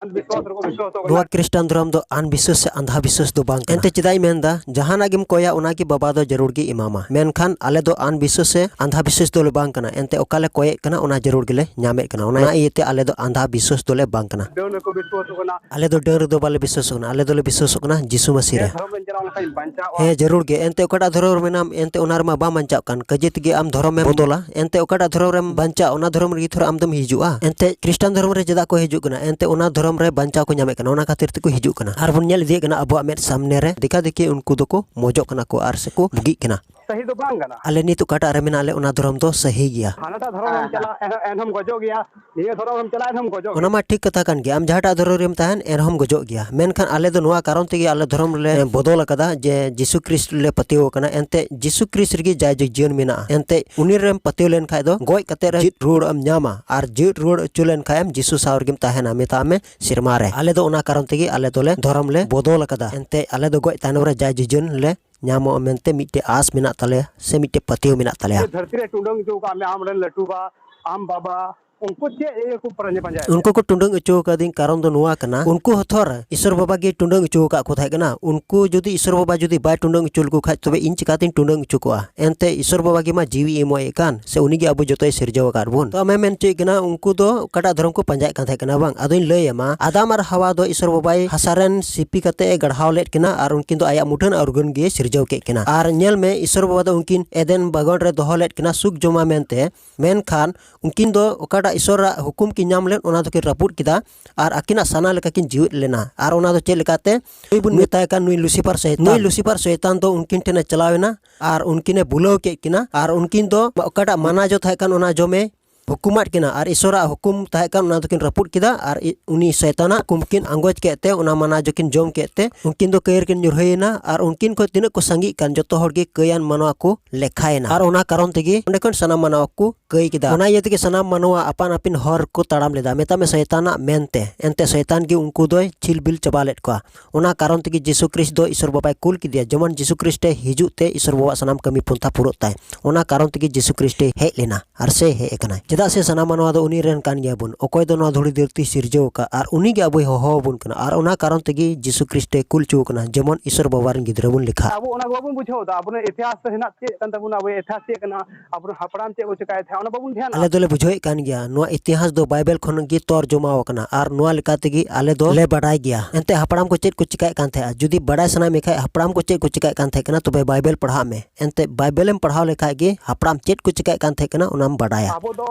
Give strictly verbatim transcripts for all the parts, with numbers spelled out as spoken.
ᱱᱚᱣᱟ ᱠᱷᱨᱤᱥᱴᱟᱱ ᱫᱷᱚᱨᱚᱢ ᱫᱚ ᱟᱱᱵᱤᱥᱥᱟᱥ ᱥᱮ ᱟᱱᱫᱷᱟ ᱵᱤᱥᱥᱟᱥ ᱫᱚ ᱵᱟᱝ ᱠᱟᱱᱟ᱾ ᱮᱱᱛᱮ ᱪᱮᱫᱟᱜ ᱤᱧ ᱢᱮᱱᱫᱟ, ᱡᱟᱦᱟᱱᱟᱜ ᱜᱮᱢ ᱠᱚᱭᱟ, ᱚᱱᱟ ᱜᱮ ᱵᱟᱵᱟ ᱫᱚ ᱡᱟᱹᱨᱩᱲ ᱜᱮ ᱮᱢᱟᱢᱟ᱾ ᱢᱮᱱᱠᱷᱟᱱ ᱟᱞᱮ ᱫᱚ ᱟᱱᱵᱤᱥᱥᱟᱥ ᱥᱮ ᱟᱱᱫᱷᱟ ᱵᱤᱥᱥᱟᱥ ᱫᱚᱞᱮ ᱵᱟᱝ ᱠᱟᱱᱟ᱾ ᱮᱱᱛᱮ ᱚᱠᱟ ᱞᱮ ᱠᱚᱭᱮᱫ ᱠᱟᱱᱟ, ᱚᱱᱟ ᱡᱟᱹᱨᱩᱲ ᱜᱮᱞᱮ ᱧᱟᱢᱮᱫ ᱠᱟᱱᱟ᱾ ᱚᱱᱟ ᱤᱭᱟᱹᱛᱮ ᱟᱞᱮ ᱫᱚ ᱟᱱᱫᱷᱟ ᱵᱤᱥᱥᱟᱥ ᱫᱚᱞᱮ ᱵᱟᱝ ᱠᱟᱱᱟ᱾ ᱰᱟᱹᱱ ᱨᱮᱠᱚ ᱵᱤᱥᱣᱟᱥᱚᱜ ᱠᱟᱱᱟ᱾ ᱟᱞᱮ ᱫᱚ ᱰᱟᱹᱱ ᱨᱮᱫᱚ ᱵᱟᱞᱮ ᱵᱤᱥᱥᱟᱥᱚᱜ ᱠᱟᱱᱟ, ᱟᱞᱮ ᱫᱚᱞᱮ ᱵᱤᱥᱥᱟᱥᱚᱜ ᱠᱟᱱᱟ ᱡᱤᱥᱩ ᱢᱟᱹᱥᱤ ᱨᱮ᱾ ᱫᱷᱚᱨᱚᱢ ᱨᱮᱧ ᱪᱟᱞᱟᱣ ᱞᱮᱱᱠᱷᱟᱱ ᱤᱧ ᱵᱟᱧᱪᱟᱜᱼᱟ᱾ ᱦᱮᱸ, ᱡᱟᱹᱨᱩᱲ ᱜᱮ᱾ ᱮᱱᱛᱮ ᱚᱠᱟᱴᱟᱜ ᱫᱷᱚᱨᱚᱢ ᱨᱮ ᱢᱮᱱᱟᱢ, ᱮᱱᱛᱮ ᱚᱱᱟ ᱨᱮᱢᱟ ᱵᱟᱢ ᱵᱟᱧᱪᱟᱜ ᱠᱟᱱ᱾ ᱠᱟᱡᱮ ᱛᱮᱜᱮ ᱟᱢ ᱫᱷᱚᱨᱚᱢᱮᱢ ᱵᱚᱫᱚᱞᱟ᱾ ᱮᱱᱛᱮ ᱚᱠᱟᱴᱟᱜ ᱫᱷᱚᱨᱚᱢ ᱨᱮᱢ ᱵᱟᱧᱪᱟᱜ, ᱚᱱᱟ ᱫᱷᱚᱨᱚᱢ ᱨᱮᱜᱮ ᱛᱷᱚᱲᱟ ᱟᱢ ᱫᱚᱢ ᱦᱤᱡᱩᱜᱼᱟ᱾ ᱮᱱᱛᱮ ᱠᱷᱨᱤᱥᱴᱟᱱ ᱫᱷᱚᱨᱚᱢ ᱨᱮ ᱪᱮᱫᱟᱜ ᱠᱚ ᱦᱤᱡᱩᱜ ᱠᱟᱱᱟ? ᱮᱱᱛᱮ ᱚᱱᱟ ᱫᱷᱚᱨᱚᱢ ᱨᱮ ᱵᱟᱧᱪᱟᱣ ᱠᱚ ᱧᱟᱢᱮᱫ ᱠᱟᱱᱟ, ᱚᱱᱟ ᱠᱷᱟᱹᱛᱤᱨ ᱛᱮᱠᱚ ᱦᱤᱡᱩᱜ ᱠᱟᱱᱟ᱾ ᱟᱨ ᱵᱚᱱ ᱧᱮᱞ ᱤᱫᱤᱭᱮᱫ ᱠᱟᱱᱟ ᱟᱵᱚᱣᱟᱜ ᱢᱮᱫ ᱥᱟᱢᱱᱮ ᱨᱮ, ᱫᱮᱠᱷᱟ ᱫᱮᱠᱷᱤ ᱩᱱᱠᱩ ᱫᱚᱠᱚ ᱢᱚᱡᱚᱜ ᱠᱟᱱᱟ ᱠᱚ ᱟᱨ ᱥᱮᱠᱚ ᱵᱩᱜᱤᱜ ᱠᱟᱱᱟ᱾ ᱥᱟᱹᱦᱤ ᱫᱚ ᱵᱟᱝ ᱠᱟᱱᱟ᱾ ᱟᱞᱮ ᱱᱤᱛ ᱚᱠᱟᱴᱟᱜ ᱨᱮ ᱢᱮᱱᱟᱜ ᱞᱮ, ᱚᱱᱟ ᱫᱷᱚᱨᱚᱢ ᱫᱚ ᱥᱟᱹᱦᱤ ᱜᱮᱭᱟ᱾ ᱦᱟᱱᱟᱴᱟᱜ ᱫᱷᱚᱨᱚᱢ ᱨᱮᱢ ᱪᱟᱞᱟᱜ, ᱮᱱ-, ᱮᱱᱦᱚᱸᱢ ᱜᱚᱡᱚᱜ ᱜᱮᱭᱟ᱾ ᱱᱤᱭᱟᱹ ᱫᱷᱚᱨᱚᱢ ᱨᱮᱢ ᱪᱟᱞᱟᱜ, ᱮᱱᱦᱚᱸᱢ ᱜᱚᱡᱚᱜ ᱚᱱᱟ ᱜᱮᱭᱟ᱾ ᱢᱟ ᱴᱷᱤᱠ ᱠᱟᱛᱷᱟ ᱠᱟᱱ ᱜᱮᱭᱟ, ᱟᱢ ᱡᱟᱦᱟᱸᱴᱟᱜ ᱫᱷᱚᱨᱚᱢ ᱨᱮᱢ ᱛᱟᱦᱮᱱ, ᱮᱱᱨᱮᱦᱚᱸᱢ ᱜᱚᱡᱚᱜ ᱜᱮᱭᱟ᱾ ᱢᱮᱱᱠᱷᱟᱱ ᱟᱞᱮ ᱫᱚ ᱱᱚᱣᱟ ᱠᱟᱨᱚᱱ ᱛᱮᱜᱮ ᱟᱞᱮ ᱫᱷᱚᱨᱚᱢ ᱞᱮ ᱵᱚᱫᱚᱞ ᱟᱠᱟᱫᱟ ᱡᱮ ᱡᱤᱥᱩ ᱠᱷᱨᱤᱥᱴ ᱞᱮ ᱯᱟᱹᱛᱭᱟᱹᱣ ᱟᱠᱟᱱᱟ᱾ ᱮᱱᱛᱮ ᱡᱤᱥᱩ ᱠᱷᱨᱤᱥᱴ ᱨᱮᱜᱮ ᱡᱟᱭ ᱡᱩᱜᱽ ᱡᱤᱭᱚᱱ ᱢᱮᱱᱟᱜᱼᱟ᱾ ᱮᱱᱛᱮ ᱩᱱᱤ ᱨᱮᱢ ᱯᱟᱹᱛᱭᱟᱹᱣ ᱞᱮᱱᱠᱷᱟᱡ ᱫᱚ ᱜᱚᱡ ᱠᱟᱛᱮ ᱨᱮ ᱡᱤᱣᱮᱫ ᱨᱩᱣᱟᱹᱲ ᱮᱢ ᱧᱟᱢᱟ, ᱟᱨ ᱡᱤᱣᱮᱫ ᱨᱩᱣᱟᱹᱲ ᱦᱚᱪᱚ ᱞᱮᱱᱠᱷᱟᱡ ᱮᱢ ᱡᱤᱥᱩ ᱥᱟᱶ ᱨᱮᱜᱮᱢ ᱛᱟᱦᱮᱱᱟ, ᱢᱮᱛᱟᱜ ᱢᱮ ᱥᱮᱨᱢᱟ ᱨᱮ᱾ ᱟᱞᱮ ᱫᱚ ᱚᱱᱟ ᱠᱟᱨᱚᱱ ᱛᱮᱜᱮ ᱟᱞᱮ ᱫᱚᱞᱮ ᱫᱷᱚᱨᱚᱢ ᱞᱮ ᱵᱚᱫᱚᱞ ᱟᱠᱟᱫᱟ᱾ ᱮᱱᱛᱮ ᱟᱞᱮ ᱫᱚ ᱜᱚᱡ ᱛᱟᱭᱱᱚᱢ ᱨᱮ ᱡᱟᱭ ᱡᱩᱜᱽ ᱡᱤᱭᱚᱱ ᱞᱮ ᱧᱟᱢᱚᱜᱼᱟ ᱢᱮᱱᱛᱮ ᱢᱤᱫᱴᱮᱡ ᱟᱸᱥ ᱢᱮᱱᱟᱜ ᱛᱟᱞᱮᱭᱟ ᱥᱮ ᱢᱤᱫᱴᱮᱡ ᱯᱟᱹᱛᱭᱟᱹᱣ ᱢᱮᱱᱟᱜ ᱛᱟᱞᱮᱭᱟ᱾ ᱫᱷᱟᱹᱨᱛᱤ ᱨᱮ ᱴᱩᱰᱟᱹᱝ ᱦᱚᱪᱚ ᱟᱠᱟᱫ ᱢᱮ, ᱟᱢ ᱨᱮᱱ ᱞᱟᱹᱴᱩ ᱵᱟ, ᱟᱢ ᱵᱟᱵᱟ, ᱩᱱᱠᱩ ᱪᱮᱫ ᱤᱭᱟᱹ ᱠᱚ ᱯᱟᱸᱡᱟ-, ᱯᱟᱸᱡᱟᱭᱮᱫ ᱩᱱᱠᱩ ᱛᱮ? ᱠᱚ ᱴᱩᱰᱟᱹᱝ ᱦᱚᱪᱚ ᱟᱠᱟᱫᱤᱧ ᱠᱟᱨᱚᱱ ᱫᱚ ᱱᱚᱣᱟ ᱠᱟᱱᱟ, ᱩᱱᱠᱩ ᱦᱚᱸ ᱛᱷᱚᱨ ᱤᱥᱚᱨ ᱵᱟᱵᱟ ᱜᱮ ᱴᱩᱰᱟᱹᱝ ᱦᱚᱪᱚ ᱟᱠᱟᱫ ᱠᱚ ᱛᱟᱦᱮᱸ ᱠᱟᱱᱟ᱾ ᱩᱱᱠᱩ ᱡᱩᱫᱤ ᱤᱥᱚᱨ ᱵᱟᱵᱟ ᱡᱩᱫᱤ ᱵᱟᱭ ᱴᱩᱰᱟᱹᱝ ᱦᱚᱪᱚ ᱞᱮᱠᱚ ᱠᱷᱟᱡ, ᱛᱚᱵᱮ ᱤᱧ ᱪᱤᱠᱟᱛᱤᱧ ᱴᱩᱰᱟᱹᱝ ᱦᱚᱪᱚ ᱠᱚᱣᱟ? ᱮᱱᱛᱮ ᱤᱥᱚᱨ ᱵᱟᱵᱟ ᱜᱮ ᱢᱟ ᱡᱤᱣᱤ ᱮᱢᱚᱜ ᱮᱫ ᱠᱟᱱ, ᱥᱮ ᱩᱱᱤ ᱜᱮ ᱟᱵᱚ ᱡᱚᱛᱚᱭ ᱥᱤᱨᱡᱟᱹᱣ ᱟᱠᱟᱫ ᱵᱚᱱ᱾ ᱛᱚ ᱟᱢᱮᱢ ᱢᱮᱱ ᱦᱚᱪᱚᱭᱮᱫ ᱠᱟᱱᱟ ᱩᱱᱠᱩ ᱫᱚ ᱚᱠᱟᱴᱟᱜ ᱫᱷᱚᱨᱚᱢ ᱠᱚ ᱯᱟᱸᱡᱟᱭᱮᱫ ᱠᱟᱱ ᱛᱟᱦᱮᱸ ᱠᱟᱱᱟ ᱵᱟᱝ? ᱟᱫᱚᱧ ᱞᱟᱹᱭ ᱟᱢᱟ, ᱟᱫᱟᱢ ᱟᱨ ᱦᱟᱣᱟ ᱫᱚ ᱤᱥᱚᱨ ᱵᱟᱵᱟᱭ ᱦᱟᱥᱟ ᱨᱮᱱ ᱥᱤᱯᱤ ᱠᱟᱛᱮ ᱮ ᱜᱟᱲᱦᱟᱣ ᱞᱮᱫ ᱠᱤᱱᱟ ᱟᱨ ᱩᱱᱠᱤᱱ ᱫᱚ ᱟᱭᱟᱜ ᱢᱩᱴᱷᱟᱹᱱ ᱟᱨ ᱩᱨᱜᱟᱹᱱ ᱜᱮ ᱥᱤᱨᱡᱟᱹᱣ ᱠᱮᱫ ᱠᱤᱱᱟ᱾ ᱟᱨ ᱧᱮᱞ ᱢᱮ, ᱤᱥᱚᱨ ᱵᱟᱵᱟ ᱫᱚ ᱩᱱᱠᱤᱱ ᱮᱫᱮᱱ ᱵᱟᱜᱟᱱ ᱨᱮ ᱫᱚᱦᱚ ᱞᱮᱫ ᱠᱤᱱᱟ ᱥᱩᱠ ᱡᱚᱢᱟ ᱢᱮᱱᱛᱮ, ᱢᱮᱱᱠᱷᱟᱱ ᱩᱱᱠᱤᱱ ᱫᱚ ᱚᱠᱟᱴᱟᱜ ᱤᱥᱚᱨᱟᱜ ᱦᱩᱠᱩᱢ ᱠᱤᱱ ᱧᱟᱢ ᱞᱮᱫ, ᱚᱱᱟ ᱫᱚᱠᱤᱱ ᱨᱟᱹᱯᱩᱫ ᱠᱮᱫᱟ ᱟᱨ ᱟᱹᱠᱤᱱᱟᱜ ᱥᱟᱱᱟ ᱞᱮᱠᱟ ᱠᱤᱱ ᱡᱤᱣᱮᱫ ᱞᱮᱱᱟ᱾ ᱟᱨ ᱚᱱᱟ ᱫᱚ ᱪᱮᱫ ᱞᱮᱠᱟᱛᱮ? ᱱᱩᱭ ᱵᱚᱱ ᱢᱮᱛᱟᱭ ᱠᱟᱱ, ᱱᱩᱭ ᱞᱩᱥᱤᱯᱟᱨ ᱥᱚᱭᱛᱟᱱ᱾ ᱱᱩᱭ ᱞᱩᱥᱤᱯᱟᱨ ᱥᱚᱭᱛᱟᱱ ᱫᱚ ᱩᱱᱠᱤᱱ ᱴᱷᱮᱱᱮ ᱪᱟᱞᱟᱣ ᱮᱱᱟ ᱟᱨ ᱩᱱᱠᱤᱱᱮ ᱵᱩᱞᱟᱹᱣ ᱠᱮᱫ ᱠᱤᱱᱟ ᱟᱨ ᱩᱱᱠᱤᱱ ᱫᱚ ᱚᱠᱟᱴᱟᱜ ᱢᱟᱱᱟ ᱡᱚ ᱛᱟᱦᱮᱸ ᱠᱟᱱ, ᱚᱱᱟ ᱡᱚᱢᱮ ᱦᱩᱠᱩᱢᱟᱫ ᱠᱤᱱᱟ ᱟᱨ ᱤᱥᱚᱨᱟᱜ ᱦᱩᱠᱩᱢ ᱛᱟᱦᱮᱸ ᱠᱟᱱ, ᱚᱱᱟ ᱫᱚᱠᱤᱱ ᱨᱟᱹᱯᱩᱫ ᱠᱮᱫᱟ ᱟᱨ ᱤ-, ᱩᱱᱤ ᱥᱚᱭᱛᱟᱱᱟᱜ ᱦᱩᱠᱩᱢ ᱠᱤᱱ ᱟᱸᱜᱚᱪ ᱠᱮᱫ ᱛᱮ, ᱚᱱᱟ ᱢᱟᱱᱟ ᱡᱚᱠᱤᱱ ᱡᱚᱢ ᱠᱮᱫ ᱛᱮ, ᱩᱱᱠᱤᱱ ᱫᱚ ᱠᱟᱹᱭ ᱨᱮᱠᱤᱱ ᱧᱩᱨᱦᱟᱹᱭᱮᱱᱟ ᱟᱨ ᱩᱱᱠᱤᱱ ᱠᱷᱚᱱ ᱛᱤᱱᱟᱹᱜ ᱠᱚ ᱥᱟᱸᱜᱮᱜ ᱠᱟᱱ, ᱡᱚᱛᱚ ᱦᱚᱲ ᱜᱮ ᱠᱟᱹᱭᱟᱱ ᱢᱟᱱᱣᱟ ᱠᱚ ᱞᱮᱠᱷᱟᱭᱮᱱᱟ᱾ ᱟᱨ ᱚᱱᱟ ᱠᱟᱨᱚᱱ ᱛᱮᱜᱮ ᱚᱸᱰᱮ ᱠᱷᱚᱱ ᱥᱟᱱᱟᱢ ᱢᱟᱱᱣᱟ ᱠᱚ ᱠᱟᱹᱭ ᱠᱮᱫᱟ᱾ ᱚᱱᱟ ᱤᱭᱟᱹ ᱛᱮᱜᱮ ᱥᱟᱱᱟᱢ ᱢᱟᱱᱣᱟ ᱟᱯᱟᱱ ᱟᱹᱯᱤᱱ ᱦᱚᱨ ᱠᱚ ᱛᱟᱲᱟᱢ ᱞᱮᱫᱟ, ᱢᱮᱛᱟᱜ ᱢᱮ ᱥᱚᱭᱛᱟᱱᱟᱜ ᱢᱮᱱᱛᱮ᱾ ᱮᱱᱛᱮ ᱥᱚᱭᱛᱟᱱ ᱜᱮ ᱩᱱᱠᱩ ᱫᱚᱭ ᱪᱷᱤᱞᱵᱤᱞ ᱪᱟᱵᱟ ᱞᱮᱫ ᱠᱚᱣᱟ᱾ ᱚᱱᱟ ᱠᱟᱨᱚᱱ ᱛᱮᱜᱮ ᱡᱤᱥᱩ ᱠᱷᱨᱤᱥᱴ ᱫᱚ ᱤᱥᱚᱨ ᱵᱟᱵᱟᱭ ᱠᱩᱞ ᱠᱮᱫᱮᱭᱟ, ᱡᱮᱢᱚᱱ ᱡᱤᱥᱩ ᱠᱷᱨᱤᱥᱴ ᱮ ᱦᱤᱡᱩᱜ ᱛᱮ ᱤᱥᱚᱨ ᱵᱟᱵᱟᱣᱟᱜ ᱥᱟᱱᱟᱢ ᱠᱟᱹᱢᱤ ᱯᱚᱱᱛᱷᱟ ᱯᱩᱨᱟᱹᱜ ᱛᱟᱭ᱾ ᱚᱱᱟ ᱠᱟᱨᱚᱱ ᱛᱮᱜᱮ ᱡᱤᱥᱩ ᱠᱷᱨᱤᱥᱴ ᱮ ᱦᱮᱡ ᱞᱮᱱᱟ ᱟᱨ ᱥᱮ ᱦᱮᱡ ᱟᱠᱟᱱᱟᱭ᱾ ᱪᱮᱫᱟᱜ ᱥᱮ ᱥᱟᱱᱟᱢ ᱢᱟᱱᱣᱟ ᱫᱚ ᱩᱱᱤ ᱨᱮᱱ ᱠᱟᱱ ᱜᱮᱭᱟ ᱵᱚᱱ᱾ ᱚᱠᱚᱭ ᱫᱚ ᱱᱚᱣᱟ ᱫᱷᱩᱲᱤ ᱫᱷᱟᱹᱨᱛᱤ ᱥᱤᱨᱡᱟᱹᱣ ᱟᱠᱟᱫ ᱟᱨ ᱩᱱᱤ ᱜᱮ ᱟᱵᱚᱭ ᱦᱚᱦᱚ ᱟᱵᱚᱱ ᱠᱟᱱᱟ ᱟᱨ ᱚᱱᱟ ᱠᱟᱨᱚᱱ ᱛᱮᱜᱮ ᱡᱤᱥᱩ ᱠᱷᱨᱤᱥᱴᱮ ᱠᱩᱞ ᱦᱚᱪᱚ ᱟᱠᱟᱱᱟ, ᱡᱮᱢᱚᱱ ᱤᱥᱚᱨ ᱵᱟᱵᱟ ᱨᱮᱱ ᱜᱤᱫᱽᱨᱟᱹ ᱵᱚᱱ ᱞᱮᱠᱷᱟᱜ᱾ ᱟᱵᱚ ᱚᱱᱟ ᱠᱚ ᱵᱟᱵᱚᱱ ᱵᱩᱡᱷᱟᱹᱣ ᱮᱫᱟ᱾ ᱟᱵᱚᱨᱮᱱ ᱤᱛᱤᱦᱟᱥ ᱨᱮ ᱦᱮᱱᱟᱜ ᱪᱮᱫ ᱠᱟᱱ ᱛᱟᱵᱚᱱᱟ, ᱟᱵᱚ ᱤᱛᱤᱦᱟᱥ ᱪᱮᱫ ᱠᱟᱱᱟ, ᱟᱵᱚᱨᱮᱱ ᱦᱟᱯᱲᱟᱢ ᱪᱮᱫ ᱠᱚ ᱪᱮᱠᱟᱭᱮᱫ ᱛᱟᱦᱮᱸᱫ, ᱚᱱᱟ ᱵᱟᱵᱚᱱ ᱫᱷᱮᱭᱟᱱᱟ᱾ ᱟᱞᱮ ᱫᱚᱞᱮ ᱵᱩᱡᱷᱟᱹᱣᱮᱫ ᱠᱟᱱ ᱜᱮᱭᱟ, ᱱᱚᱣᱟ ᱤᱛᱤᱦᱟᱥ ᱫᱚ ᱵᱟᱭᱵᱮᱞ ᱠᱷᱚᱱ ᱜᱮ ᱛᱚᱨᱡᱚᱢᱟ ᱟᱠᱟᱱᱟ ᱟᱨ ᱱᱚᱣᱟ ᱞᱮᱠᱟ ᱛᱮᱜᱮ ᱟᱞᱮ ᱫᱚ ᱞᱮ ᱵᱟᱰᱟᱭ ᱜᱮᱭᱟ᱾ ᱮᱱᱛᱮ ᱦᱟᱯᱲᱟᱢ ᱠᱚ ᱪᱮᱫ ᱠᱚ ᱪᱮᱠᱟᱭᱮᱫ ᱠᱟᱱ ᱛᱟᱦᱮᱸᱫᱼᱟ, ᱡᱩᱫᱤ ᱵᱟᱰᱟᱭ ᱥᱟᱱᱟᱭ ᱢᱮ ᱠᱷᱟᱡ ᱦᱟᱯᱲᱟᱢ ᱠᱚ ᱪᱮᱫ ᱠᱚ ᱪᱮᱠᱟᱭᱮᱫ ᱠᱟᱱ ᱛᱟᱦᱮᱸ ᱠᱟᱱᱟ, ᱛᱚᱵᱮ ᱵᱟᱭᱵᱮᱞ ᱯᱟᱲᱦᱟᱜ ᱢᱮ᱾ ᱮᱱᱛᱮ ᱵᱟᱭᱵᱮᱞᱮᱢ ᱯᱟᱲᱦᱟᱣ ᱞᱮᱠᱷᱟᱡ ᱜᱮ ᱦᱟᱯᱲᱟᱢ ᱪᱮᱫ ᱠᱚ ᱪᱮᱠᱟᱭᱮᱫ ᱠᱟᱱ ᱛᱟᱦᱮᱸ ᱠᱟᱱᱟ ᱚᱱᱟᱢ ᱵᱟᱰᱟᱭᱟ᱾ ᱟᱵᱚ ᱫᱚ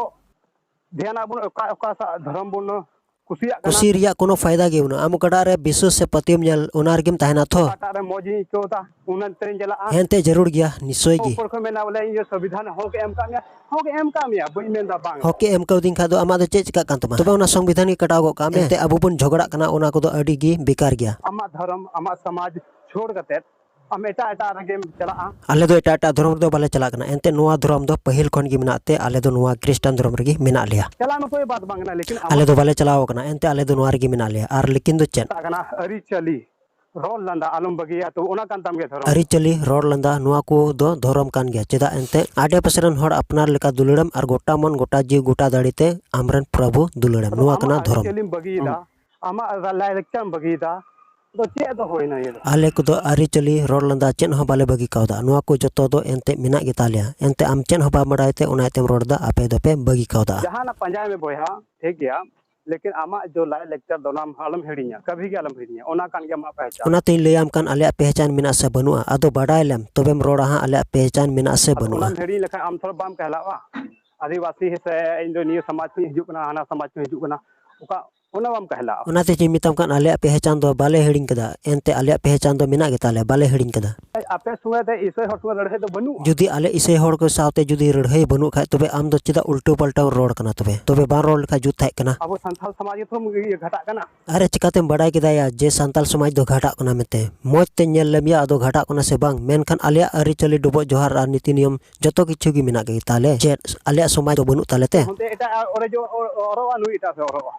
ᱫᱷᱮᱭᱟᱱ ᱟᱵᱚᱱ ᱚᱠᱟ, ᱚᱠᱟ ᱥᱟ-, ᱫᱷᱚᱨᱚᱢ ᱵᱚᱱ ᱠᱩᱥᱤᱭᱟᱜ ᱠᱟᱱᱟ᱾ ᱠᱩᱥᱤ ᱨᱮᱭᱟᱜ ᱠᱳᱱᱳ ᱯᱷᱟᱭᱫᱟ ᱜᱮ ᱵᱟᱹᱱᱩᱜᱼᱟ᱾ ᱟᱢ ᱚᱠᱟᱴᱟᱜ ᱨᱮ ᱵᱤᱥᱥᱟᱹᱥ ᱥᱮ ᱯᱟᱹᱛᱭᱟᱹᱣ ᱧᱮᱞ, ᱚᱱᱟ ᱨᱮᱜᱮᱢ ᱛᱟᱦᱮᱱᱟ ᱛᱷᱚ᱾ ᱚᱠᱟᱴᱟᱜ ᱨᱮ ᱢᱚᱡᱽ ᱤᱧ ᱟᱹᱭᱠᱟᱹᱣ ᱮᱫᱟ, ᱚᱱᱟ ᱛᱮᱧ ᱪᱟᱞᱟᱜᱼᱟ᱾ ᱦᱮᱸ, ᱮᱱᱛᱮ ᱡᱟᱹᱨᱩᱲ ᱜᱮᱭᱟ, ᱱᱤᱥᱪᱚᱭ ᱜᱮ᱾ ᱚᱯᱚᱨ ᱠᱷᱚᱱ ᱢᱮᱱᱟ ᱵᱚᱞᱮ, ᱤᱧ ᱫᱚ ᱥᱚᱝᱵᱤᱫᱷᱟᱱ ᱦᱚᱠ ᱮ ᱮᱢ ᱠᱟᱜ ᱢᱮᱭᱟ, ᱦᱚᱠ ᱮ ᱮᱢ ᱠᱟᱜ ᱢᱮᱭᱟ, ᱵᱟᱹᱧ ᱢᱮᱱᱫᱟ ᱵᱟᱝ᱾ ᱦᱚᱠ ᱮ ᱮᱢ ᱠᱟᱣᱫᱤᱧ ᱠᱷᱟᱡ ᱫᱚ ᱟᱢᱟᱜ ᱫᱚ ᱪᱮᱫ ᱪᱤᱠᱟᱜ ᱠᱟᱱ ᱛᱟᱢᱟ? ᱛᱚᱵᱮ ᱚᱱᱟ ᱥᱚᱝᱵᱤᱫᱷᱟᱱ ᱜᱮ ᱠᱟᱴᱟᱣ ᱜᱚᱫ ᱠᱟᱜ ᱢᱮ᱾ ᱮᱱᱛᱮ ᱟᱵᱚ ᱵᱚᱱ ᱡᱷᱚᱜᱽᱲᱟᱜ ᱠᱟᱱᱟ, ᱚᱱᱟ ᱠᱚᱫᱚ ᱟᱹᱰᱤ ᱜᱮ ᱵᱮᱠᱟᱨ ᱜᱮᱭᱟ᱾ ᱟᱢᱟᱜ ᱫᱷᱚᱨᱚᱢ, ᱟᱢᱟᱜ ᱥᱚᱢᱟᱡᱽ ᱪᱷᱳᱲ ᱠᱟᱛᱮᱫ ᱟᱢ ᱮᱴᱟᱜ ᱮᱴᱟᱜ ᱨᱮᱜᱮᱢ ᱪᱟᱞᱟᱜᱼᱟ᱾ ᱟᱞᱮ ᱫᱚ ᱮᱴᱟᱜ ᱮᱴᱟᱜ ᱫᱷᱚᱨᱚᱢ ᱨᱮᱫᱚ ᱵᱟᱞᱮ ᱪᱟᱞᱟᱜ ᱠᱟᱱᱟ᱾ ᱮᱱᱛᱮ ᱱᱚᱣᱟ ᱫᱷᱚᱨᱚᱢ ᱫᱚ ᱯᱟᱹᱦᱤᱞ ᱠᱷᱚᱱ ᱜᱮ ᱢᱮᱱᱟᱜ ᱛᱮ ᱟᱞᱮ ᱫᱚ ᱱᱚᱣᱟ ᱠᱷᱨᱤᱥᱴᱟᱱ ᱫᱷᱚᱨᱚᱢ ᱨᱮᱜᱮ ᱢᱮᱱᱟᱜ ᱞᱮᱭᱟ᱾ ᱪᱟᱞᱟᱜ ᱢᱟ ᱠᱳᱭ ᱵᱟᱛ ᱵᱟᱝ ᱠᱟᱱᱟ, ᱞᱮᱠᱤᱱ ᱟᱞᱮ ᱫᱚ ᱵᱟᱞᱮ ᱪᱟᱞᱟᱣ ᱠᱟᱱᱟ, ᱮᱱᱛᱮ ᱟᱞᱮ ᱫᱚ ᱱᱚᱣᱟ ᱨᱮᱜᱮ ᱢᱮᱱᱟᱜ ᱞᱮᱭᱟ᱾ ᱟᱨ ᱞᱮᱠᱤᱱ ᱫᱚ ᱪᱮᱫ? ᱢᱮᱛᱟᱜ ᱠᱟᱱᱟ ᱟᱹᱨᱤᱪᱟᱹᱞᱤ, ᱨᱚᱲ ᱞᱟᱸᱫᱟ ᱟᱞᱚᱢ ᱵᱟᱹᱜᱤᱭᱟ, ᱛᱚ ᱚᱱᱟ ᱠᱟᱱ ᱛᱟᱢ ᱜᱮᱭᱟ ᱫᱷᱚᱨᱚᱢ᱾ ᱟᱹᱨᱤᱪᱟᱹᱞᱤ, ᱨᱚᱲ ᱞᱟᱸᱫᱟ, ᱱᱚᱣᱟ ᱠᱚ ᱫᱚ ᱫᱷᱚᱨᱚᱢ ᱠᱟᱱ ᱜᱮᱭᱟ᱾ ᱪᱮᱫᱟᱜ ᱮᱱᱛᱮ ᱟᱰᱮ ᱯᱟᱥᱮ ᱨᱮᱱ ᱦᱚᱲ ᱟᱯᱱᱟᱨ ᱞᱮᱠᱟ ᱫᱩᱞᱟᱹᱲᱮᱢ ᱟᱨ ᱜᱚᱴᱟ ᱢᱚᱱ, ᱜᱚᱴᱟ ᱡᱤᱣᱤ, ᱜᱚᱴᱟ ᱫᱟᱲᱮ ᱛᱮ ᱟᱢᱨᱮᱱ ᱯᱨᱚᱵᱷᱩ ᱫᱩᱞᱟᱹᱲᱮᱢ, ᱟᱫᱚ ᱱᱚᱣᱟ ᱟᱢᱟᱜ ᱠᱟᱱᱟ ᱫᱷᱚᱨᱚᱢ᱾ ᱟᱹᱨᱤᱪᱟᱹᱞᱤᱢ ᱵᱟᱹᱜᱤᱭᱮᱫᱟ, ᱟᱢᱟᱜ ᱞᱟᱭ ᱞᱟᱠᱪᱟᱨᱮᱢ ᱵᱟᱹᱜᱤᱭᱮᱫᱟ, ᱟᱫᱚ ᱪᱮᱫ ᱫᱚ ᱦᱩᱭᱱᱟ ᱤᱭᱟᱹ ᱫᱚ? ᱟᱞᱮ ᱠᱚᱫᱚ ᱟᱹᱨᱤᱪᱟᱹᱞᱤ, ᱨᱚᱲ ᱞᱟᱸᱫᱟ ᱪᱮᱫ ᱦᱚᱸ ᱵᱟᱞᱮ ᱵᱟᱹᱜᱤ ᱠᱟᱣᱫᱟ᱾ ᱱᱚᱣᱟ ᱠᱚ ᱡᱚᱛᱚ ᱫᱚ ᱮᱱᱛᱮ ᱢᱮᱱᱟᱜ ᱜᱮᱛᱟ ᱞᱮᱭᱟ᱾ ᱮᱱᱛᱮ ᱟᱢ ᱪᱮᱫ ᱦᱚᱸ ᱵᱟᱢ ᱵᱟᱲᱟᱭ ᱛᱮ ᱚᱱᱟ ᱤᱭᱟᱹᱛᱮᱢ ᱨᱚᱲ ᱮᱫᱟ, ᱟᱯᱮ ᱫᱚᱯᱮ ᱵᱟᱹᱜᱤ ᱠᱟᱣᱫᱟ᱾ ᱡᱟᱦᱟᱱᱟᱜ ᱯᱟᱸᱡᱟᱭ ᱢᱮ ᱵᱚᱭᱦᱟ, ᱴᱷᱤᱠ ᱜᱮᱭᱟ, ᱞᱮᱠᱤᱱ ᱟᱢᱟᱜ ᱡᱚ ᱞᱟᱭ ᱞᱟᱠᱪᱟᱨ ᱫᱚ ᱚᱱᱟ ᱟᱞᱚᱢ ᱦᱤᱲᱤᱧᱟ, ᱠᱟᱵᱷᱤ ᱜᱮ ᱟᱞᱚᱢ ᱦᱤᱲᱤᱧᱟ, ᱚᱱᱟ ᱠᱟᱱ ᱜᱮᱭᱟ ᱟᱢᱟᱜ ᱯᱮᱦᱪᱟᱱ᱾ ᱚᱱᱟᱛᱤᱧ ᱞᱟᱹᱭᱟᱢ ᱠᱟᱱ ᱟᱞᱮᱭᱟᱜ ᱯᱮᱦᱪᱟᱱ ᱢᱮᱱᱟᱜ ᱥᱮ ᱵᱟᱹᱱᱩᱜᱼᱟ, ᱟᱫᱚ ᱵᱟᱰᱟᱭ ᱞᱮᱢ ᱛᱚᱵᱮᱢ ᱨᱚᱲᱟ ᱦᱟᱸᱜ ᱟᱞᱮᱭᱟᱜ ᱯᱮᱦᱪᱟᱱ ᱢᱮᱱᱟᱜ ᱥᱮ ᱟᱫᱚ ᱵᱟᱹᱱᱩᱜᱼᱟ᱾ ᱚᱱᱟᱢ ᱦᱤᱲᱤᱧ ᱞᱮᱠᱷᱟᱱ ᱟᱢ ᱛᱷᱚᱲᱟ ᱵᱟᱢ ᱠᱟᱦᱞᱟᱜᱼᱟ, ᱟᱹᱫᱤᱵᱟᱹᱥᱤ ᱥᱮ ᱤᱧ ᱫᱚ ᱱᱤᱭᱟᱹ ᱥᱚᱢᱟᱡᱽ ᱠᱷᱚᱱᱤᱧ ᱦᱤᱡᱩᱜ ᱠᱟᱱᱟ, ᱦᱟᱱᱟ ᱥᱚᱢᱟᱡᱽ ᱠᱷᱚᱱᱤᱧ ᱦᱤᱡᱩᱜ ᱠᱟᱱᱟ, ᱚᱠᱟ ᱚᱱᱟ ᱵᱟᱢ ᱠᱟᱦᱞᱟᱜᱼᱟ᱾ ᱚᱱᱟᱛᱮ ᱪᱮᱧ ᱢᱮᱛᱟᱢ ᱠᱟᱱ, ᱟᱞᱮᱭᱟᱜ ᱯᱮᱦᱪᱟᱱ ᱫᱚ ᱵᱟᱞᱮ ᱦᱤᱲᱤᱧ ᱠᱟᱫᱟ, ᱮᱱᱛᱮ ᱟᱞᱮᱭᱟᱜ ᱯᱮᱦᱪᱟᱱ ᱫᱚ ᱢᱮᱱᱟᱜ ᱜᱮᱛᱟᱞᱮ, ᱵᱟᱞᱮ ᱦᱤᱲᱤᱧ ᱠᱟᱫᱟ᱾ ᱟᱯᱮ ᱥᱚᱸᱜᱮ ᱛᱮ ᱤᱥᱟᱹᱭ ᱦᱚᱲ ᱥᱚᱸᱜᱮ ᱞᱟᱹᱲᱦᱟᱹᱭ ᱫᱚ ᱵᱟᱹᱱᱩᱜᱼᱟ᱾ ᱡᱩᱫᱤ ᱟᱞᱮ ᱤᱥᱟᱹᱭ ᱦᱚᱲ ᱠᱚ ᱥᱟᱶᱛᱮ ᱡᱩᱫᱤ ᱞᱟᱹᱲᱦᱟᱹᱭ ᱵᱟᱹᱱᱩᱜ ᱠᱷᱟᱡ, ᱛᱚᱵᱮ ᱟᱢ ᱫᱚ ᱪᱮᱫᱟᱜ ᱩᱞᱴᱟᱹ ᱯᱟᱞᱴᱟᱢ ᱨᱚᱲ ᱠᱟᱱᱟ? ᱛᱚᱵᱮ, ᱛᱚᱵᱮ ᱵᱟᱝ ᱨᱚᱲ ᱞᱮᱠᱷᱟᱡ ᱡᱩᱛ ᱛᱟᱦᱮᱸ ᱠᱟᱱᱟ᱾ ᱟᱵᱚ ᱥᱟᱱᱛᱟᱲ ᱥᱚᱢᱟᱡᱽ ᱜᱮᱛᱚ ᱤᱭᱟᱹ ᱜᱷᱟᱴᱟᱜ ᱠᱟᱱᱟ᱾ ᱟᱨᱮ, ᱪᱤᱠᱟᱛᱮᱢ ᱵᱟᱰᱟᱭ ᱠᱮᱫᱟ ᱭᱟ ᱡᱮ ᱥᱟᱱᱛᱟᱲ ᱥᱚᱢᱟᱡᱽ ᱫᱚ ᱜᱷᱟᱴᱟᱜ ᱠᱟᱱᱟ ᱢᱮᱱᱛᱮ? ᱢᱚᱡᱽ ᱛᱮ ᱧᱮᱞ ᱞᱮᱢ ᱭᱟ, ᱟᱫᱚ ᱜᱷᱟᱴᱟᱜ ᱠᱟᱱᱟ ᱥᱮ ᱵᱟᱝ? ᱢᱮᱱᱠᱷᱟᱱ ᱟᱞᱮᱭᱟᱜ ᱟᱹᱨᱤᱪᱟᱹᱞᱤ, ᱰᱚᱵᱚᱜ ᱡᱚᱦᱟᱨ ᱟᱨ ᱱᱤᱛᱤ ᱱᱤᱭᱚᱢ ᱡᱚᱛᱚ ᱠᱤᱪᱷᱩ ᱜᱮ ᱢᱮᱱᱟᱜ ᱜᱮ ᱛᱟᱞᱮ᱾ ᱪᱮᱫ ᱟᱞᱮᱭᱟᱜ ᱥᱚᱢᱟᱡᱽ ᱫᱚ ᱵᱟᱹᱱᱩᱜ ᱛᱟᱞᱮ ᱛᱮ? ᱚᱱᱛᱮ ᱮᱴᱟᱜ ᱚᱨᱮ ᱡᱚ-, ᱚᱨᱚᱜᱼᱟ, ᱱᱩᱭ ᱮᱴᱟᱜ ᱥᱮᱫ ᱚᱨᱚᱜᱼᱟ᱾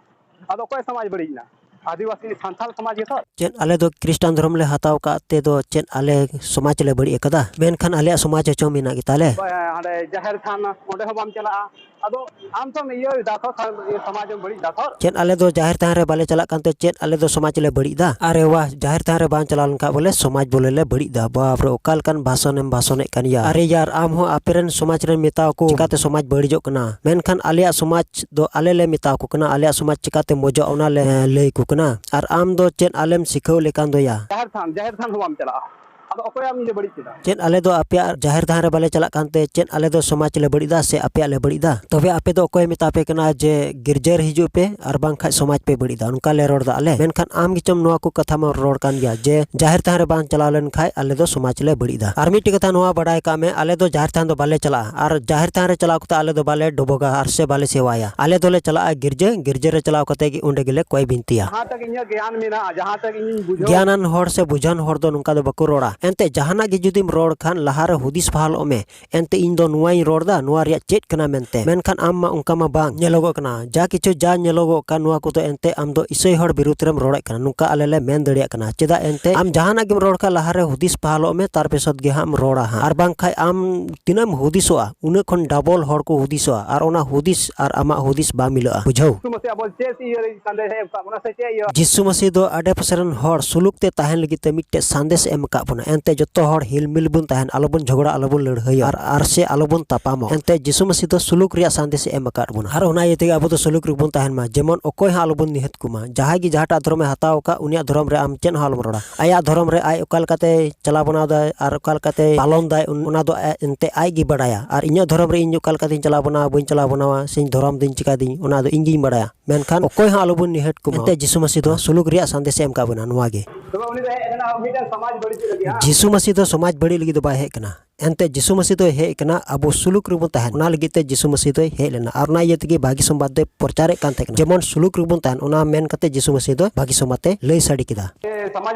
ᱟᱫᱚ ᱚᱠᱚᱭ ᱥᱚᱢᱟᱡᱽ ᱵᱟᱹᱲᱤᱡ ᱮᱱᱟ? ᱟᱹᱫᱤᱵᱟᱹᱥᱤ ᱥᱟᱱᱛᱟᱲ ᱥᱚᱢᱟᱡᱽ ᱜᱮᱛᱚ᱾ ᱪᱮᱫ ᱟᱞᱮ ᱫᱚ ᱠᱷᱨᱤᱥᱴᱟᱱ ᱫᱷᱚᱨᱚᱢ ᱞᱮ ᱦᱟᱛᱟᱣ ᱠᱟᱜ ᱛᱮ ᱫᱚ ᱪᱮᱫ ᱟᱞᱮ ᱥᱚᱢᱟᱡᱽ ᱞᱮ ᱵᱟᱹᱲᱤᱡ ᱟᱠᱟᱫᱟ? ᱢᱮᱱᱠᱷᱟᱱ ᱟᱞᱮᱭᱟᱜ ᱥᱚᱢᱟᱡᱽ ᱦᱚᱪᱚ ᱢᱮᱱᱟᱜ ᱜᱮ ᱛᱟᱞᱮ᱾ ᱵᱟ-, ᱦᱟᱸᱰᱮ ᱡᱟᱦᱮᱨ ᱛᱷᱟᱱ, ᱚᱸᱰᱮ ᱦᱚᱸ ᱵᱟᱢ ᱪᱟᱞᱟᱜᱼᱟ᱾ ᱟᱫᱚ ᱟᱢ ᱛᱚᱢ ᱤᱭᱟᱹᱭ ᱫᱟ ᱛᱚ, ᱥᱟ-, ᱤᱭᱟᱹ, ᱥᱚᱢᱟᱡᱽ ᱮᱢ ᱵᱟᱹᱲᱤᱡ ᱫᱟ ᱛᱚ᱾ ᱪᱮᱫ ᱟᱞᱮ ᱫᱚ ᱡᱟᱦᱮᱨ ᱛᱷᱟᱱ ᱨᱮ ᱵᱟᱞᱮ ᱪᱟᱞᱟᱜ ᱠᱟᱱᱛᱮ ᱪᱮᱫ ᱟᱞᱮ ᱫᱚ ᱥᱚᱢᱟᱡᱽ ᱞᱮ ᱵᱟᱹᱲᱤᱡ ᱫᱟ? ᱟᱨᱮ ᱣᱟᱦ, ᱡᱟᱦᱮᱨ ᱛᱷᱟᱱ ᱨᱮ ᱵᱟᱝ ᱪᱟᱞᱟᱣ ᱞᱮᱱᱠᱷᱟᱱ ᱵᱚᱞᱮ ᱥᱚᱢᱟᱡᱽ ᱵᱚᱞᱮ ᱞᱮ ᱵᱟᱹᱲᱤᱡ ᱫᱟ᱾ ᱵᱟᱯ ᱨᱮ, ᱚᱠᱟ ᱞᱮᱠᱟᱱ ᱵᱷᱟᱥᱚᱱ ᱮᱢ ᱵᱷᱟᱥᱚᱱᱮᱫ ᱠᱟᱱ ᱭᱟ? ᱟᱨᱮ ᱭᱟᱨ, ᱟᱢ ᱦᱚᱸ ᱟᱯᱮ ᱨᱮᱱ ᱥᱚᱢᱟᱡᱽ ᱨᱮᱱ ᱢᱮᱛᱟᱣ ᱠᱚ, ᱪᱤᱠᱟᱛᱮ ᱥᱚᱢᱟᱡᱽ ᱵᱟᱹᱲᱤᱡᱚᱜ ᱠᱟᱱᱟ? ᱢᱮᱱᱠᱷᱟᱱ ᱟᱞᱮᱭᱟᱜ ᱥᱚᱢᱟᱡᱽ ᱫᱚ ᱟᱞᱮ ᱞᱮ ᱢᱮᱛᱟᱣ ᱠᱚ ᱠᱟᱱᱟ, ᱟᱞᱮᱭᱟᱜ ᱥᱚᱢᱟᱡᱽ ᱪᱤᱠᱟᱛᱮ ᱢᱚᱡᱚᱜ ᱚᱱᱟ ᱞᱮ, ᱮ, ᱞᱟᱹᱭ ᱠᱚ ᱠᱟᱱᱟ᱾ ᱟᱨ ᱟᱢ ᱫᱚ ᱪᱮᱫ ᱟᱞᱮᱢ ᱥᱤᱠᱷᱟᱹᱣ ᱞᱮᱠᱟᱱ ᱫᱚᱭᱟ? ᱡᱟᱦᱮᱨ ᱛᱷᱟᱱ, ᱡᱟᱦᱮᱨ ᱛᱷᱟᱱ ᱦᱚᱸ ᱵᱟᱢ ᱪᱟᱞᱟᱜᱼᱟ᱾ ᱟᱫᱚ ᱚᱠᱚᱭ ᱟᱢ ᱤᱧ ᱵᱟᱹᱲᱤᱡ ᱠᱮᱫᱟ? ᱪᱮᱫ ᱟᱞᱮ ᱫᱚ ᱟᱯᱮᱭᱟᱜ ᱡᱟᱦᱮᱨ ᱛᱷᱟᱱ ᱨᱮ ᱵᱟᱞᱮ ᱪᱟᱞᱟᱜ ᱠᱟᱱᱛᱮ ᱪᱮᱫ ᱟᱞᱮ ᱫᱚ ᱥᱚᱢᱟᱡᱽ ᱞᱮ ᱵᱟᱹᱲᱤᱡ ᱫᱟ ᱥᱮ ᱟᱯᱮᱭᱟᱜ ᱞᱮ ᱵᱟᱹᱲᱤᱡ ᱫᱟ? ᱛᱚᱵᱮ ᱟᱯᱮ ᱫᱚ ᱚᱠᱚᱭ ᱢᱮᱛᱟ ᱯᱮ ᱠᱟᱱᱟ ᱡᱮ ᱜᱤᱨᱡᱟᱹ ᱨᱮ ᱦᱤᱡᱩᱜ ᱯᱮ ᱟᱨ ᱵᱟᱝᱠᱷᱟᱡ ᱥᱚᱢᱟᱡᱽ ᱯᱮ ᱵᱟᱹᱲᱤᱡ ᱫᱟ? ᱱᱚᱝᱠᱟ ᱞᱮ ᱨᱚᱲ ᱫᱟ ᱟᱞᱮ᱾ ᱢᱮᱱᱠᱷᱟᱱ ᱟᱢ ᱜᱮᱪᱚᱢ ᱱᱚᱣᱟ ᱠᱚ ᱠᱟᱛᱷᱟ ᱢᱟ ᱨᱚᱲ ᱠᱟᱱ ᱜᱮᱭᱟ ᱡᱮ ᱡᱟᱦᱮᱨ ᱛᱷᱟᱱ ᱨᱮ ᱵᱟᱝ ᱪᱟᱞᱟᱣ ᱞᱮᱱᱠᱷᱟᱡ ᱟᱞᱮ ᱫᱚ ᱥᱚᱢᱟᱡᱽ ᱞᱮ ᱵᱟᱹᱲᱤᱡ ᱫᱟ᱾ ᱟᱨ ᱢᱤᱫᱴᱮᱡ ᱠᱟᱛᱷᱟ ᱱᱚᱣᱟ ᱵᱟᱰᱟᱭ ᱠᱟᱜ ᱢᱮ, ᱟᱞᱮ ᱫᱚ ᱡᱟᱦᱮᱨ ᱛᱷᱟᱱ ᱫᱚ ᱵᱟᱞᱮ ᱪᱟᱞᱟᱜᱼᱟ ᱟᱨ ᱡᱟᱦᱮᱨ ᱛᱷᱟᱱ ᱨᱮ ᱪᱟᱞᱟᱣ ᱠᱟᱛᱮ ᱟᱞᱮ ᱫᱚ ᱵᱟᱞᱮ ᱰᱚᱵᱚᱜᱟ ᱟᱨ ᱥᱮ ᱵᱟᱞᱮ ᱥᱮᱣᱟᱭᱟ᱾ ᱟᱞᱮ ᱫᱚᱞᱮ ᱪᱟᱞᱟᱜᱼᱟ ᱜᱤᱨᱡᱟᱹ, ᱜᱤᱨᱡᱟᱹ ᱨᱮ ᱪᱟᱞᱟᱣ ᱠᱟᱛᱮ ᱜᱮ ᱚᱸᱰᱮ ᱜᱮᱞᱮ ᱠᱚᱭ ᱵᱤᱱᱛᱤᱭᱟ᱾ ᱡᱟᱦᱟᱸ ᱛᱟᱜ ᱤᱧᱟᱹᱜ ᱜᱮᱭᱟᱱ ᱢᱮᱱᱟᱜᱼᱟ, ᱡᱟᱦᱟᱸ ᱛᱟᱜ ᱤᱧᱤᱧ ᱵᱩᱡᱷᱟᱹᱣ ᱜᱮᱭᱟᱱᱟᱱ ᱦᱚᱲ ᱥᱮ ᱵᱩᱡᱷᱟᱹᱱ ᱦᱚᱲ ᱫᱚ ᱱᱚᱝᱠᱟ ᱫᱚ ᱵᱟᱠᱚ ᱨᱚᱲᱟ᱾ ᱮᱱᱛᱮ ᱡᱟᱦᱟᱱᱟᱜ ᱜᱮ ᱡᱩᱫᱤᱢ ᱨᱚᱲ ᱠᱷᱟᱱ ᱞᱟᱦᱟᱨᱮ ᱦᱩᱫᱤᱥ ᱯᱟᱦᱟᱞᱚᱜ ᱢᱮ᱾ ᱮᱱᱛᱮ ᱤᱧ ᱫᱚ ᱱᱚᱣᱟᱧ ᱨᱚᱲ ᱫᱟ, ᱱᱚᱣᱟ ᱨᱮᱭᱟᱜ ᱪᱮᱫ ᱠᱟᱱᱟ ᱢᱮᱱᱛᱮ᱾ ᱢᱮᱱᱠᱷᱟᱱ ᱟᱢ ᱢᱟ ᱚᱱᱠᱟ ᱢᱟ ᱵᱟᱝ ᱧᱮᱞᱚᱜᱚᱜ ᱠᱟᱱᱟ᱾ ᱡᱟ ᱠᱤᱪᱷᱩ ᱡᱟ ᱧᱮᱞᱚᱜᱚᱜ ᱠᱟᱱ, ᱱᱚᱣᱟ ᱠᱚᱫᱚ ᱮᱱᱛᱮ ᱟᱢ ᱫᱚ ᱤᱥᱟᱹᱭ ᱦᱚᱲ ᱵᱤᱨᱩᱫᱷ ᱨᱮᱢ ᱨᱚᱲᱮᱫ ᱠᱟᱱᱟ, ᱱᱚᱝᱠᱟ ᱟᱞᱮ ᱞᱮ ᱢᱮᱱ ᱫᱟᱲᱮᱭᱟᱜ ᱠᱟᱱᱟ᱾ ᱪᱮᱫᱟᱜ ᱮᱱᱛᱮ ᱟᱢ ᱡᱟᱦᱟᱱᱟᱜ ᱜᱮᱢ ᱨᱚᱲ ᱠᱷᱟᱱ ᱞᱟᱦᱟᱨᱮ ᱦᱩᱫᱤᱥ ᱯᱟᱦᱟᱞᱚᱜ ᱢᱮ, ᱛᱟᱨ ᱯᱮᱥᱚᱫ ᱜᱮ ᱦᱟᱸᱜ ᱮᱢ ᱨᱚᱲᱟ ᱦᱟᱸᱜ᱾ ᱟᱨ ᱵᱟᱝᱠᱷᱟᱡ ᱟᱢ ᱛᱤᱱᱟᱹᱜ ᱮᱢ ᱦᱩᱫᱤᱥᱚᱜᱼᱟ, ᱩᱱᱟᱹᱜ ᱠᱷᱚᱱ ᱰᱟᱵᱚᱞ ᱦᱚᱲ ᱠᱚ ᱦᱩᱫᱤᱥᱚᱜᱼᱟ, ᱟᱨ ᱚᱱᱟ ᱦᱩᱫᱤᱥ ᱟᱨ ᱟᱢᱟᱜ ᱦᱩᱫᱤᱥ ᱵᱟᱝ ᱢᱤᱞᱟᱹᱜᱼᱟ, ᱵᱩᱡᱷᱟᱹᱣ? ᱡᱤᱥᱩ ᱢᱟᱹᱥᱤ ᱟᱵᱚ ᱪᱮᱫ ᱤᱭᱟᱹ ᱨᱮ ᱥᱟᱸᱫᱮᱥ ᱮ ᱮᱢ ᱠᱟᱜ ᱵᱚᱱᱟ ᱥᱮ ᱪᱮᱫ ᱤᱭᱟᱹ? ᱡᱤᱥᱩ ᱢᱟᱹᱥᱤ ᱫᱚ ᱟᱰᱮ ᱯᱟᱥᱮ ᱨᱮᱱ ᱦᱚᱲ ᱥᱩᱞᱩᱠ ᱛᱮ ᱛᱟᱦᱮᱱ ᱞᱟᱹᱜᱤᱫ ᱛᱮ ᱢᱤᱫᱴᱮᱡ ᱥᱟᱸᱫᱮᱥ ᱮ ᱮᱢ ᱟᱠᱟᱫ ᱵᱚᱱᱟ᱾ ᱮᱱᱛᱮ ᱡᱚᱛᱚ ᱦᱚᱲ ᱦᱤᱞᱢᱤᱞ ᱵᱚᱱ ᱛᱟᱦᱮᱱ, ᱟᱞᱚᱵᱚᱱ ᱡᱷᱚᱜᱽᱲᱟ, ᱟᱞᱚᱵᱚᱱ ᱞᱟᱹᱲᱦᱟᱹᱭᱟ, ᱟᱨ, ᱟᱨ ᱥᱮ ᱟᱞᱚᱵᱚᱱ ᱛᱟᱯᱟᱢᱚᱜ᱾ ᱮᱱᱛᱮ ᱡᱤᱥᱩ ᱢᱟᱹᱥᱤ ᱫᱚ ᱥᱩᱞᱩᱠ ᱨᱮᱭᱟᱜ ᱥᱟᱸᱫᱮᱥ ᱮ ᱮᱢ ᱟᱠᱟᱫ ᱵᱚᱱᱟ, ᱟᱨ ᱚᱱᱟ ᱤᱭᱟᱹ ᱛᱮᱜᱮ ᱟᱵᱚ ᱫᱚ ᱥᱩᱞᱩᱠ ᱨᱮᱵᱚᱱ ᱛᱟᱦᱮᱱ ᱢᱟ, ᱡᱮᱢᱚᱱ ᱚᱠᱚᱭ ᱦᱚᱸ ᱟᱞᱚᱵᱚᱱ ᱱᱤᱦᱟᱹᱛ ᱠᱚᱢᱟ᱾ ᱡᱟᱦᱟᱸᱭ ᱜᱮ ᱡᱟᱦᱟᱸᱴᱟᱜ ᱫᱷᱚᱨᱚᱢᱮ ᱦᱟᱛᱟᱣ ᱟᱠᱟᱫ, ᱩᱱᱤᱭᱟᱜ ᱫᱷᱚᱨᱚᱢ ᱨᱮ ᱟᱢ ᱪᱮᱫ ᱦᱚᱸ ᱟᱞᱚᱢ ᱨᱚᱲᱟ᱾ ᱟᱭᱟᱜ ᱫᱷᱚᱨᱚᱢ ᱨᱮ ᱟᱡ ᱚᱠᱟ ᱞᱮᱠᱟᱛᱮ ᱪᱟᱞᱟᱣ ᱵᱟᱱᱟᱣ ᱫᱟᱭ ᱟᱨ ᱚᱠᱟ ᱞᱮᱠᱟᱛᱮ ᱯᱟᱞᱚᱱ ᱫᱟᱭ, ᱚᱱ-, ᱚᱱᱟ ᱫᱚ ᱟᱡ ᱮᱱᱛᱮ ᱟᱡ ᱜᱮ ᱵᱟᱰᱟᱭᱟ᱾ ᱟᱨ ᱤᱧᱟᱹᱜ ᱫᱷᱚᱨᱚᱢ ᱨᱮ ᱤᱧ ᱚᱠᱟ ᱞᱮᱠᱟᱛᱤᱧ ᱪᱟᱞᱟᱣ ᱵᱟᱱᱟᱣᱟ, ᱵᱟᱹᱧ ᱪᱟᱞᱟᱣ ᱵᱟᱱᱟᱣᱟ, ᱥᱮᱧ ᱫᱷᱚᱨᱚᱢ ᱫᱚᱧ ᱪᱤᱠᱟᱹᱭ ᱫᱤᱧ, ᱚᱱᱟ ᱫᱚ ᱤᱧ ᱜᱤᱧ ᱵᱟᱰᱟᱭᱟ᱾ ᱢᱮᱱᱠᱷᱟᱱ ᱚᱠᱚᱭ ᱦᱚᱸ ᱟᱞᱚᱵᱚᱱ ᱱᱤᱦᱟᱹᱴ ᱠᱚᱢᱟ᱾ ᱮᱱᱛᱮ ᱡᱤᱥᱩ ᱢᱟᱹᱥᱤ ᱫᱚ ᱥᱩᱞᱩᱠ ᱨᱮᱭᱟᱜ ᱥᱟᱸᱫᱮᱥ ᱮ ᱮᱢ ᱠᱟᱜ ᱵᱚᱱᱟ ᱱᱚᱣᱟ ᱜᱮ᱾ ᱛᱚᱵᱮ ᱩᱱᱤ ᱫᱚ ᱦᱮᱡ ᱞᱮᱱᱟ ᱢᱤᱫᱴᱮᱱ ᱥᱚᱢᱟᱡᱽ ᱵᱟᱹᱲᱤᱡ ᱞᱟᱹᱜᱤᱫ, ᱦᱮᱸ? ᱡᱤᱥᱩ ᱢᱟᱹᱥᱤ ᱫᱚ ᱥᱚᱢᱟᱡᱽ ᱵᱟᱹᱲᱤᱡ ᱞᱟᱹᱜᱤᱫ ᱫᱚ ᱵᱟᱭ ᱦᱮᱡ ᱠᱟᱱᱟ᱾ ᱮᱱᱛᱮ ᱡᱤᱥᱩ ᱢᱟᱹᱥᱤ ᱫᱚᱭ ᱦᱮᱡ ᱠᱟᱱᱟ ᱟᱵᱚ ᱥᱩᱞᱩᱠ ᱨᱮᱵᱚᱱ ᱛᱟᱦᱮᱱ, ᱚᱱᱟ ᱞᱟᱹᱜᱤᱫ ᱛᱮ ᱡᱤᱥᱩ ᱢᱟᱹᱥᱤ ᱫᱚᱭ ᱦᱮᱡ ᱞᱮᱱᱟ᱾ ᱟᱨ ᱚᱱᱟ ᱤᱭᱟᱹ ᱛᱮᱜᱮ ᱵᱷᱟᱹᱜᱤ ᱥᱚᱢᱵᱟᱫ ᱫᱚᱭ ᱯᱨᱚᱪᱟᱨᱮᱫ ᱠᱟᱱ ᱛᱟᱦᱮᱸ ᱠᱟᱱᱟ, ᱡᱮᱢᱚᱱ ᱥᱩᱞᱩᱠ ᱨᱮᱵᱚᱱ ᱛᱟᱦᱮᱱ, ᱚᱱᱟ ᱢᱮᱱ ᱠᱟᱛᱮ ᱡᱤᱥᱩ ᱢᱟᱹᱥᱤ ᱫᱚ ᱵᱷᱟᱹᱜᱤ ᱥᱚᱢᱵᱟᱫ ᱮ ᱞᱟᱹᱭ ᱥᱟᱰᱮ ᱠᱮᱫᱟ᱾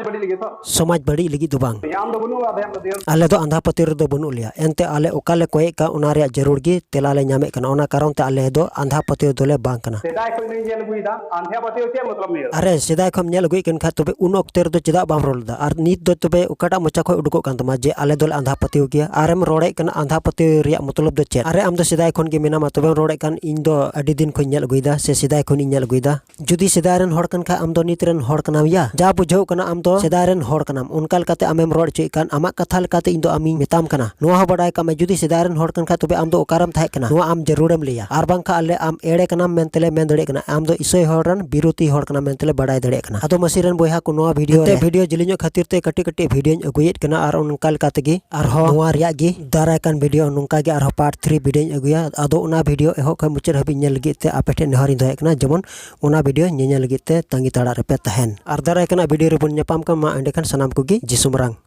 ᱥᱚᱢᱟᱡᱽ ᱵᱟᱹᱲᱤᱡ ᱞᱟᱹᱜᱤᱫ ᱫᱚ ᱵᱟᱝ᱾ ᱟᱞᱮ ᱫᱚ ᱟᱸᱫᱷᱟ ᱯᱟᱹᱛᱭᱟᱹᱣ ᱨᱮᱫᱚ ᱵᱟᱹᱱᱩᱜ ᱞᱮᱭᱟ᱾ ᱮᱱᱛᱮ ᱟᱞᱮ ᱚᱠᱟ ᱞᱮ ᱠᱚᱭᱮᱜ ᱠᱟᱱ, ᱚᱱᱟ ᱨᱮᱭᱟᱜ ᱡᱟᱹᱨᱩᱲ ᱜᱮ ᱛᱮᱞᱟ ᱞᱮ ᱧᱟᱢᱮᱫ ᱠᱟᱱᱟ᱾ ᱚᱱᱟ ᱠᱟᱨᱚᱱ ᱛᱮ ᱟᱞᱮ ᱫᱚ ᱟᱸᱫᱷᱟ ᱯᱟᱹᱛᱭᱟᱹᱣ ᱫᱚᱞᱮ ᱵᱟᱝ ᱠᱟᱱᱟ᱾ ᱥᱮᱫᱟᱭ ᱠᱷᱚᱱ ᱤᱧ ᱧᱮᱞ ᱟᱹᱜᱩᱭᱮᱫᱟ, ᱟᱸᱫᱷᱟ ᱯᱟᱹᱛᱭᱟᱹᱣ ᱪᱮᱫ ᱢᱚᱛᱞᱚᱵ ᱱᱤᱭᱟᱹ? ᱟᱨᱮ, ᱥᱮᱫᱟᱭ ᱠᱷᱚᱱ ᱧᱮᱞ ᱟᱹᱜᱩᱭᱮᱫ ᱠᱟᱱ ᱠᱷᱟᱡ, ᱛᱚᱵᱮ ᱩᱱ ᱚᱠᱛᱮ ᱨᱮᱫᱚ ᱪᱮᱫᱟᱜ ᱵᱟᱢ ᱨᱚᱲ ᱞᱮᱫᱟ? ᱟᱨ ᱱᱤᱛ ᱫᱚ ᱛᱚᱵᱮ ᱚᱠᱟᱴᱟᱜ ᱢᱚᱪᱟ ᱠᱷᱚᱱ ᱩᱰᱩᱠᱚᱜ ᱠᱟᱱ ᱛᱟᱢᱟ ᱡᱮ ᱟᱞᱮ ᱫᱚᱞᱮ ᱟᱸᱫᱷᱟ ᱯᱟᱹᱛᱭᱟᱹᱣ ᱜᱮᱭᱟ? ᱟᱨᱮᱢ ᱨᱚᱲᱮᱫ ᱠᱟᱱᱟ ᱟᱸᱫᱷᱟ ᱯᱟᱹᱛᱭᱟᱹᱣ ᱨᱮᱭᱟᱜ ᱢᱚᱛᱞᱚᱵ ᱫᱚ ᱪᱮᱫ? ᱟᱨᱮ, ᱟᱢ ᱫᱚ ᱥᱮᱫᱟᱭ ᱠᱷᱚᱱ ᱜᱮ ᱢᱮᱱᱟᱢᱟ, ᱛᱚᱵᱮᱢ ᱨᱚᱲᱮᱫ ᱠᱟᱱ ᱤᱧ ᱫᱚ ᱟᱹᱰᱤ ᱫᱤᱱ ᱠᱷᱚᱱ ᱧᱮᱞ ᱟᱹᱜᱩᱭᱮᱫᱟ ᱥᱮ ᱥᱮᱫᱟᱭ ᱠᱷᱚᱱᱤᱧ ᱧᱮᱞ ᱟᱹᱜᱩᱭᱮᱫᱟ᱾ ᱡᱩᱫᱤ ᱥᱮᱫᱟᱭ ᱨᱮᱱ ᱦᱚᱲ ᱠᱟᱱ ᱠᱷᱟᱡ ᱟᱢ ᱫᱚ ᱱᱤᱛ ᱨᱮᱱ ᱦᱚᱲ ᱠᱟᱱᱟᱢ ᱭᱟ᱾ ᱡᱟ ᱵᱩᱡᱷᱟᱹᱣ ᱠᱟᱱᱟ ᱟᱢ ᱫᱚ ᱥᱮᱫᱟᱭ ᱨᱮᱱ ᱦᱚᱲ ᱠᱟᱱᱟᱢ, ᱚᱱᱠᱟ ᱞᱮᱠᱟᱛᱮ ᱟᱢᱮᱢ ᱨᱚᱲ ᱦᱚᱪᱚᱭᱮᱫ ᱠᱟᱱ᱾ ᱟᱢᱟᱜ ᱠᱟᱛᱷᱟ ᱞᱮᱠᱟᱛᱮ ᱤᱧ ᱫᱚ ᱟᱢᱤᱧ ᱢᱮᱛᱟᱢ ᱠᱟᱱᱟ᱾ ᱱᱚᱣᱟ ᱦᱚᱸ ᱵᱟᱰᱟᱭ ᱠᱟᱜ ᱢᱮ, ᱡᱩᱫᱤ ᱥᱮᱫᱟᱭ ᱨᱮᱱ ᱦᱚᱲ ᱠᱟᱱ ᱠᱷᱟᱡ ᱛᱚᱵᱮ ᱟᱢ ᱫᱚ ᱚᱠᱟᱨᱮᱢ ᱛᱟᱦᱮᱸ ᱠᱟᱱᱟ? ᱱᱚᱣᱟ ᱟᱢ ᱡᱟᱹᱨᱩᱲᱮᱢ ᱞᱟᱹᱭᱟ᱾ ᱟᱨ ᱵᱟᱝᱠᱷᱟᱱ ᱟᱞᱮ ᱟᱢ ᱮᱲᱮ ᱠᱟᱱᱟᱢ ᱢᱮᱱᱛᱮ ᱞᱮ ᱢᱮᱱ ᱫᱟᱲᱮᱭᱟᱜ ᱠᱟᱱᱟ᱾ ᱟᱢ ᱫᱚ ᱤᱥᱟᱹᱭ ᱦᱚᱲ ᱨᱮᱱ ᱵᱤᱨᱳᱫᱷᱤ ᱦᱚᱲ ᱠᱟᱱᱟᱢ ᱢᱮᱱᱛᱮ ᱞᱮ ᱵᱟᱰᱟᱭ ᱫᱟᱲᱮᱭᱟᱜ ᱠᱟᱱᱟ᱾ ᱟᱫᱚ ᱢᱟᱹᱥᱤ ᱨᱮᱱ ᱵᱚᱭᱦᱟ ᱠᱚ, ᱱᱚᱣᱟ ᱵᱷᱤᱰᱤᱭᱳ ᱮᱱᱛᱮ ᱨᱮ ᱵᱷᱤᱰᱤᱭᱳ ᱡᱤᱞᱤᱧᱚᱜ ᱠᱷᱟᱹᱛᱤᱨ ᱛᱮ ᱠᱟᱹᱴᱤᱡ ᱠᱟᱹᱴᱤᱡ ᱵᱷᱤᱰᱤᱭᱳᱧ ᱟᱹᱜᱩᱭᱮᱫ ᱠᱟᱱᱟ ᱟᱨ ᱚᱱᱠᱟ ᱞᱮᱠᱟ ᱛᱮᱜᱮ ᱟᱨᱦᱚᱸ ᱱᱚᱣᱟ ᱨᱮᱭᱟᱜ ᱜᱮ ᱫᱟᱨᱟᱭ ᱠᱟᱱ ᱵᱷᱤᱰᱤᱭᱳ ᱱᱚᱝᱠᱟ ᱜᱮ ᱟᱨᱦᱚᱸ ᱯᱟᱨᱴ ᱛᱷᱨᱤ ᱵᱷᱤᱰᱤᱭᱳᱧ ᱟᱹᱜᱩᱭᱟ᱾ ᱟᱫᱚ ᱚᱱᱟ ᱵᱷᱤᱰᱤᱭᱳ ᱮᱦᱚᱵ ᱠᱷᱚᱱ ᱢᱩᱪᱟᱹᱫ ᱦᱟᱹᱵᱤᱡ ᱧᱮᱞ ᱞᱟᱹᱜᱤᱫ ᱛᱮ ᱟᱯᱮ ᱴᱷᱮᱱ ᱱᱮᱦᱚᱨᱤᱧ ᱫᱚᱦᱚᱭᱮᱫ ᱠᱟᱱᱟ, ᱡᱮᱢᱚᱱ ᱚᱱᱟ ᱵᱷᱤᱰᱤᱭᱳ ᱧᱮᱧᱮᱞ ᱞᱟᱹᱜᱤᱫ ᱛᱮ ᱛᱟᱺᱜᱤ ᱛᱟᱲᱟᱜ ᱨᱮᱯᱮ ᱛᱟᱦᱮᱱ᱾ ᱟᱨ ᱫᱟᱨᱟᱭ ᱠᱟᱱᱟᱜ ᱵᱷᱤᱰᱤᱭᱳ ᱨᱮᱵᱚᱱ ᱧᱟᱯᱟᱢ ᱠᱟᱱᱟ᱾ ᱢᱟ ᱮᱸᱰᱮᱠᱷᱟᱱ ᱥᱟᱱᱟᱢ ᱠᱚᱜᱮ ᱡᱤᱥᱩ ᱢᱟᱨᱟᱝ᱾